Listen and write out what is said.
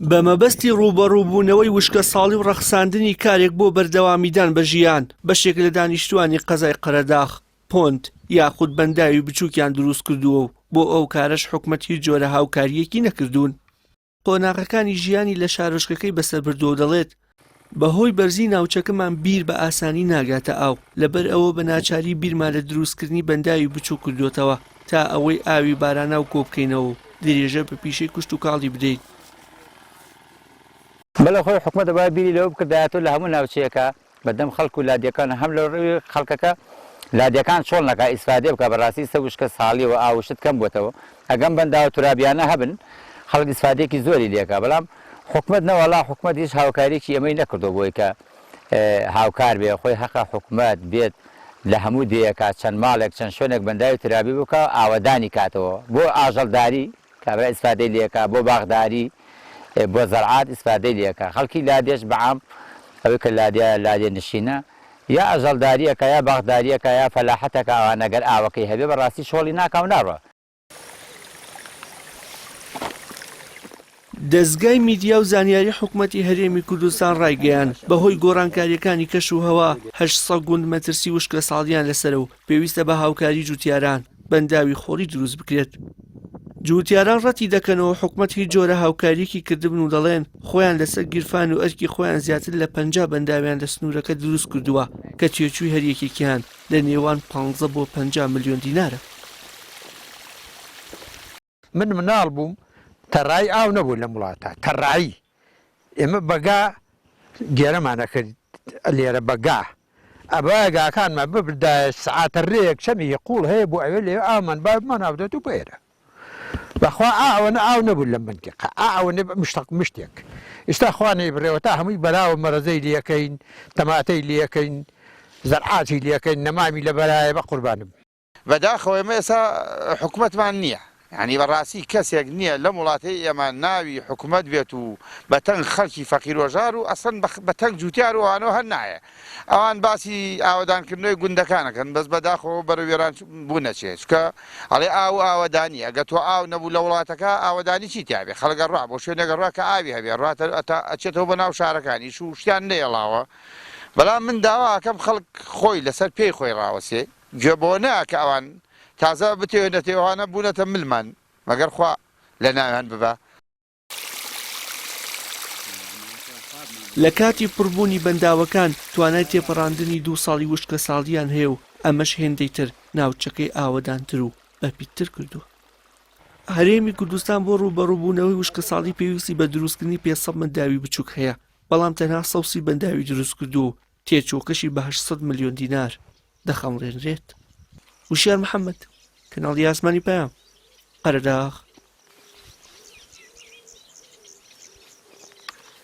بە مەبەستی ڕووبەڕووبوونەوەی وشکەساڵی و ڕەخساندنی کارێک بۆ بەردەوامیدان بە ژیان، بەشێک لە دانیشتووانی قەزای قەرەداخ پۆند یاخود بەنداوی بچووکیان دروستکردووە و بۆ ئەو کارەش حکومەت هیچ جۆرە هاوکارییەکی نەکردوون. قۆناغەکانی ژیانی لە شارۆچکەکەی بەسەر بردووە و دەڵێت، بەهۆی بەرزی ناوچەکەمان بیر بە ئاسانی ناگاتە ئاو، لەبەر ئەوە بە ناچاری بیرمان لە دروستکردنی بەنداوی بچووک کردووەتەوە تا ئەوەی ئاوی باراناو کۆبکەینەوە و درێژە بە پیشەی کشتوکاڵی بدەین. بەڵێ خۆی حکومەت دەبوایە بیری لەوە بکردایەتەوە لە هەموو ناوچەیەکا بەدەم خەڵک و لادێکان هەم لە ڕووی خەڵکەکە لادێکان چۆڵ نەکا ئیسفادەی بکا بەڕاستی ئیستا وشکە ساڵیەوە ئاو و شت کەم بۆتەوە ئەگەم بەنداوە تورابیانە هەبن خەڵک ئیسفادەیەکی زۆری لێکا بەڵام حکومەت نەوەڵا حکومەت هیچ هاوکاریەکی ئێمەی نەکردوە بۆی کە هاوکار بێ خۆی هەقە حکومەت بێت لە هەموو دێیەکا چەند ماڵێک چەند شوێنێک بەنداوی تورابی بکا ئاوەدانی کاتەوە بۆ ئاژەڵداری کابرا ئیسفادەی لێکا بۆ باخداری بۆ زەرعات ئیسفادەی لێکا خەڵکی لادێش بەعام ئەوەی کە لادێ لادێ نشینە یا ئاژەڵداریەکە یا باخداریەکە یا فەلاحەتەکە ئەوانە گەر ئاوەکەی هەبێ بەڕاستی چۆڵی ناکا و ناڕوا. دەزگای میدیا و زانیاری حکومەتی هەرێمی کوردستان ڕایگەیاند، بەهۆی گۆڕانکارییەکانی کەشوهەوا 800 گوند مەترسی وشکەساڵییان لەسەرە و پێویستە بە هاوکاری جوتیاران بەنداوی خۆڵی دروست بکرێت. جوتیاران ڕەتی دەکەنەوە حکومەت هیچ جۆرە هاوکارییەکی کردبن و دەڵێن خۆیان لەسەر گیرفان و ئەرکی خۆیان زیاتر لە 50 بەنداویان لە سنوورەکە دروست کردووە کە تێچووی هەر یەکێکیان لە نێوان 15 بۆ 50 ملیۆن دینارە. من مناڵ بووم تەڕایی ئاو نەبوو لەم وڵاتە تەڕایی ئێمە بەگا گێرەمان ئەکرد لێرە بەگا ئەبایە گاکانمان ببردایە سەعاتە رێیەک چەمێکی قوڵ هەیە بۆ ئەوێ لەوێ ئاومان با بمان ئاودێت و بۆ ئێرە بەخوا ئا ئەوەنە ئاو نەبوو لەم مەنتیقە ئا ئەوەنە مشتەق مشتێک ئیستا خوا نەیبڕێەوە تا هەمووی بەراوە مەرەزەی لەکەین تەماتەی لەکەین زەرعاتی لەکەین نەمامی لە بەرایە بە قوربانم. بەداخەوە ئێمە ئێستا حکومەتمان نییە یانی بەڕاستی کەسێک نییە لەم وڵاتەی ئێمە ناوی حکومەت بێت و بەتەنگ خەڵکی فەقیر وەژار و ئەسڵەن بەتەنگ جوتیار و ئەوانەوە هەر نایە ئەوان باسی ئاوەدانکردنەوەی گوندەکان ئەکەن بەس بەداخەوە بەرەو وێران بوون ئەچێ چونکە ئەڵێ ئاو و ئاوەدانی ئەگەر تۆ ئاو نەبوو لە وڵاتەکە ئاوەدانی چی تیابێ خەڵک ئەڕوا بۆ شوێنێک ئەڕوا کە ئاوی هەبێ ئەڕواتە ئەچێتەوە بۆ ناو شارەکانیش و شتیان نەیەڵاوە بەڵام من داوا ئەکەم خەڵک خۆی لەسەر پێی خۆی ڕاوەسێ گوێ بەوە نەیا کە ئەوان تازە بتەوێ نەتەوێ ئەوانە بوونەتە ملمان مەگەر خوا لە ناویان ببا. لە کاتی پڕبوونی بەنداوەکان توانای تێپەڕاندنی دوو ساڵی وشکەساڵییان هەیە و ئەمەش هێندەی تر ناوچەکەی ئاوەدانتر و بەپیتتر کردووە. هەرێمی کوردستان بۆ ڕووبەڕووبوونەوەی وشکەساڵی پێویستی بە دروستکردنی 500 بەنداوی بچووک هەیە، بەڵام تەنها 130 بەنداوی دروستکردووە و تێچووەکەشی بە 800 ملیۆن دینار دەخەمڵێنرێت. وشیار محەممەد، کەناڵی ئاسمانی پەیام، قەرەداغ.